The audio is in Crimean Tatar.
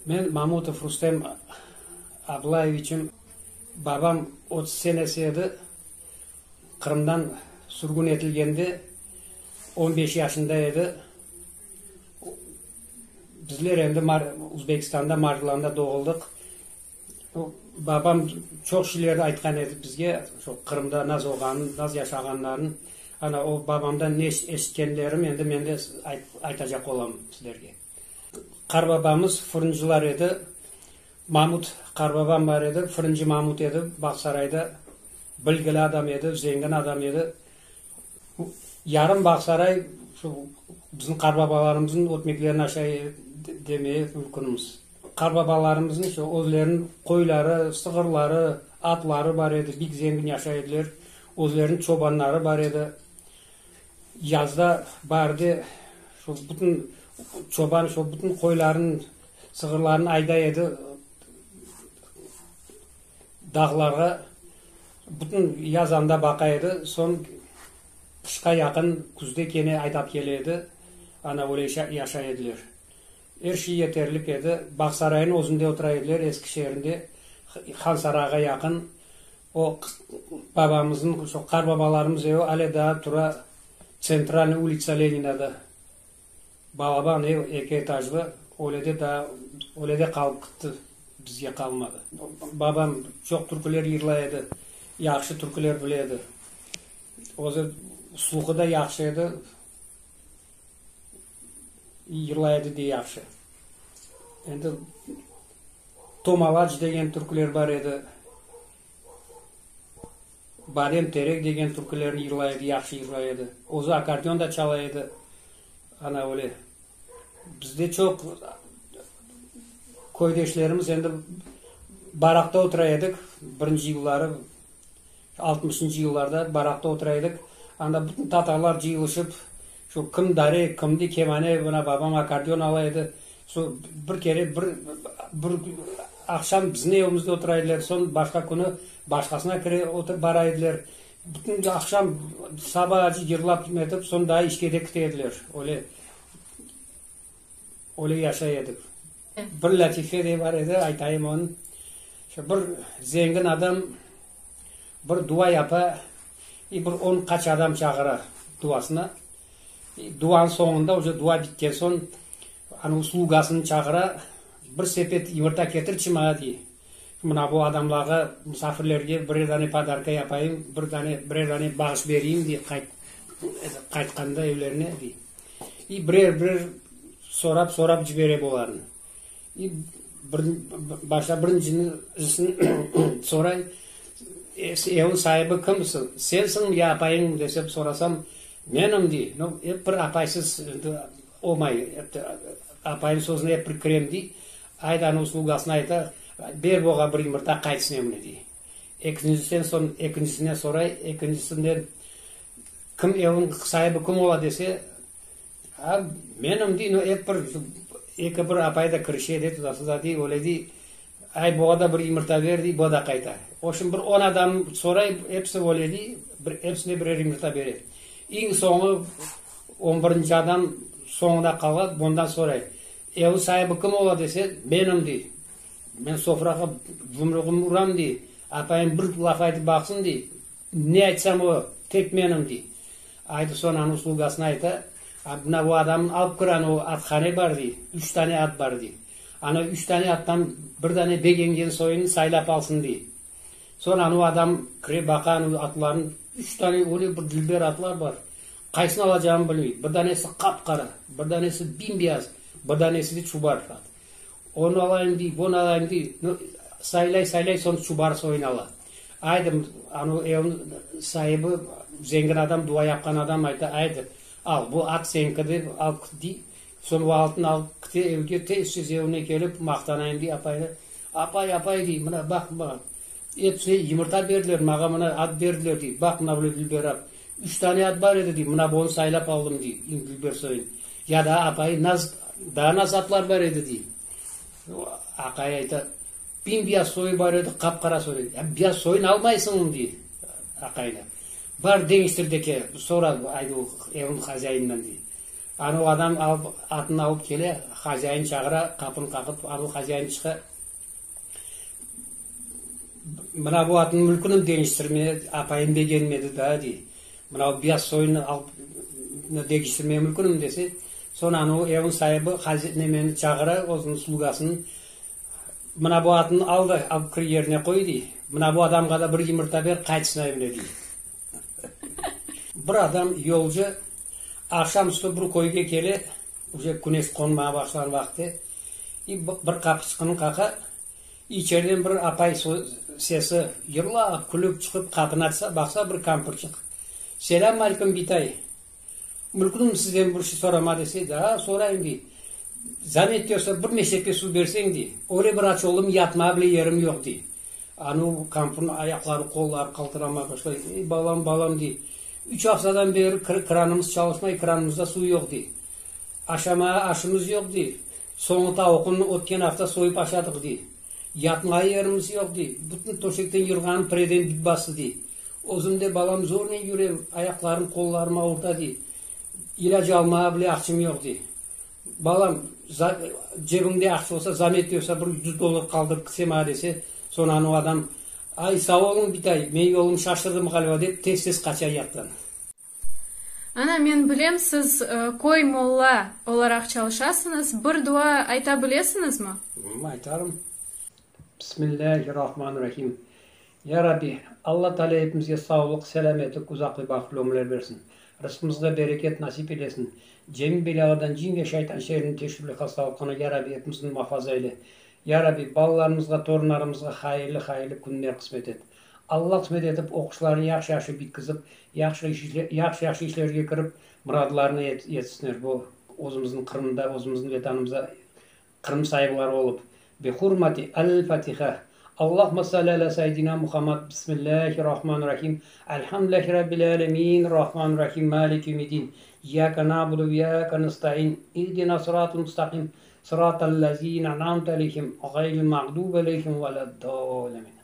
Men Mamutov Rustem Ablayeviçim, babam 30 senesi edi, Qırımdan sürgün etilgende 15 yaşında edi. Bizler endi Uzbekistanda, Margilanda doğuldıq. Babam çoq şeyler aytqan edi bizge, şu Qırımda naz olğanın, naz yaşağanların. Ana, o babamdan ne eşitkenlerim endi men de aytacaq olam sizlerge. Qarbabamız fırıncılar edi. Mamut qarbabam bar edi, fırıncı Mamut edi, Bağsarayda bilgili adam edi, zengin adam edi. Yarım Bağsaray şu bizim qarbabalarımıznıñ ötmeklerini aşay demeye mümkünmiz. Qarbabalarımıznıñ şu özleriniñ qoyları, sığırları, atları bar edi, bik zengin yaşay ediler. Özleriniñ çobanları bar edi. Yazda baarde şu bütün çoban şu bütün qoylarını, sığırlarını ayday edi dağlarğa. Bütün yaz anda baqa edi, soñ qışqa yaqın, küzde kene aydap kele edi. Ana öyle yaşay ediler. Er şey yeterlik edi. Bağsaraynıñ özünde otura ediler, eski şeerinde, Hansarayğa yaqın. O, babamıznıñ, şu qarbabalarımız evi ale daa tura Tsentralnıy ulitsa Leninada. Balaban ev, eki etajlı, öyle de daa, öyle de qalıp kitti, bizge qalmadı. Babam çoq türküler yırlay edi, yahşı türküler bile edi. Özü sluhı da yahşı edi. Yırlay edi de yahşı. Endi Tomalaç degen türküler bar edi. Badem terek degen türkülerni yırlay edi, yahşı yırlay edi. Özü akkordeon da çala edi. Ana öyle. Bizde çoq köydeşlerimiz endi barakta otura edik birinci yılları. Altmışıncı yıllarda barakta otura edik. Anda bütün tatarlar cıyılışıp, şu kim dare, kimde kemane, mına babam akkordeon ala edi. Şu bir kere bir bir aqşam bizim evimizde otura ediler, soñ başqa künü başqasına kire otur bara ediler. Bütün aqşam sabaacı yırlap netip, soñ daa işke de kite ediler. Öyle öyle yaşay edik. Bir lâtife de bar edi, aytayım onı. Şu bir zengin adam bir dua yapa, i bir on qaç adam çağıra duasına. Duanıñ soñunda, uje dua bitken soñ, anavı slugasını çağıra, bir sepet yımırta ketirçi maña, dey. Mına bu adamlarğa, musafirlerge birer dane podarka yapayım, bir dane, birer dane bağış bereyim, dey, qaytqanda evlerine, dey. İ birer-birer sorap-sorap cibere bularnı. İ bir, başta birincinisini soray, Evniñ saibi kimsiñ, sensiñmi ya apayıñmı desem, sorasam, menim, dey. No, ep bir apaysız endi olmay, apayım sözüne ep bir kirem, dey. Ayda anavı slugasına ayta, ber buğa bir yımırta, qaytsın evine, dey. Ekincisinden soñ ekincisinden soray, ekincisinden kim evniñ saibi kim ola dese, a, menim, dey, no, ep bir eki bir apay da kirişe, dey, tuda-suda, dey, öyle dey, ay, buğa da bir yımırta ber, dey, bu da qayta. O şimdi bir on adam soray, episi öyle dey, bir episine birer yımırta bere. Eñ soñu on birinci adam soñuna qala, bundan soray, evniñ saibi kim ola dese, menim, dey. Men sofrağa yumruğımnı uram, dey, apayım bir laf aytıp baqsın, dey, ne aytsam o, tek menim, dey. Aydı soñ anavı slugasına ayta, mına bu adamnı alıp kir, anavı athane bar, dey, üç tane at bar, dey. Ana üç tane attan bir dane begengen soyunı saylap alsın, dey. Soñ anavı adam kire, baqa anavı atlarnı, üç tane öyle bir dülber atlar bar, qaysını alacağını bilmey. Bir danesi qap-qara, bir danesi bim-beyaz, bir danesi de çubar at. Onı alayım dey, bunı alayım dey, no, saylay, saylay, soñ çubar soyunı ala. Aydı, anavı evniñ saibi, zengin adam, dua yapqan adam ayta, aydı, al, bu at señki dep, al kit dey. Soñ o altın alıp kite evge, tez-tez evine kelip, maqtanayım dey apayına. Apay, apay, dey, mına baq, maña episine yımırta berdiler, maña mına at berdiler, dey, baq, mına böyle dülber at. Üç tane at bar edi, dey, mına bunı saylap aldım, dey, eñ dülber soyun. Ya daa apayı naz, daa naz atlar bar edi, dey. Aqayı ayta, bim-biyaz soyu bar edi, qap-qara soyu. Ya biyaz soyun almaysıñmı, dey aqayına. Bar, deñiştir de kel, sora, aydı o evniñ hazyayından, dey. Anavı adam alıp, atını alıp kele, hazain çağıra, qapını qaqıp, anavı hazain çıqa. Mına bu atnıñ mülküni deñiştirme, apayım begenmedi daa, dey. Mına bu beyaz soyunı alıp degiştirme mülkünim dese, soñ anavı evniñ saibi nemeni çağıra, özüniñ slugasını, Mına bu atnı al da, alıp kir yerine qoy, dey. Mına bu adamğa da bir yımırta ber, qaytsın evine, dey. Bir adam yolcu aqşam üstü bir köyge kele, uje küneş qonmağa başlağan vaqıtte, i bir qapıçıqnı qaqa, içeriden bir apay sesi yırlap, külip çıqıp qapını açsa, baqsa bir kampirçıq. Selâm aleykum, bitay! Mülkünmi sizden bir şey sorama dese, daa sorayım dey. Zamet olsa bir meşepke suv berseñ dey. Öyle bir aç oldım, yatmağa bile yerim yoq dey. Anav kampirniñ ayaqları, qolları qaltıramağa başlay. Ey, balam, balam dey. Üç aftadan beri kranımız çalışmay, kranımızda suv yoq dey. Aşamağa aşımız yoq dey. Soñu tavuqnı ötken afta soyıp aşadıq dey. Yatmağa yerimiz yoq dey. Bütün töşekten yırğanı pireden bit bastı dey. Özüm de balam zornen yürem, ayaqlarım, qollarım avurta dey. İlâc almağa bile aqçım yoq dey. Balam, cebiñde aqça olsa, zamet olsa bir yüz dollar qaldırıp kitse maña dese, soñ anavı adam, Ay, sağ oluñ, bitay, men yolumı şaşırdım ğaliba dep, tez-tez qaça yaqtan. Ana, men bilem, siz köy molla olaraq çalışasıñız, bir dua ayta bilesiñizmi? Aytarım. Bismillâhirrahmanirrahim. Ya Rabbi, Alla Taalâ epimizge sağlıq, selâmetlik, uzaq ve bahtlı ömürler bersin. Rızqımızğa bereket nasip eylesin. Cemi belâlardan, cin ve şaytan şerrinden, teşkilli hastalıqtan, Ya Rabbi, epimizni muhafaza eyle. Ya Rabbi, balalarımızğa, torunlarımızğa hayırlı-hayırlı künler qısmet et. Alla qısmet etip, oquşlarını yahşı-yahşı bitkizip, yahşı-yahşı işlerge kirip, muradlarına yetsinler. Bu özümizniñ Qırımda, özümizniñ Vetanımızda Qırım saibleri olıp, Bi hurmati Al-Fatiha, Allahümme salli ala sayyidina Muhammad, Bismillahirrahmanirrahim, Elhamdülillahi Rabbil alemin, Rahmanirrahim, Maliki yevmiddin, İyyâke na'budu ve iyyâke nesta'in, İhdina sıratal mustaqim, Sıratal lezîne en'amte aleyhim, ğayril mağdubi aleyhim ve le'd-dâlin.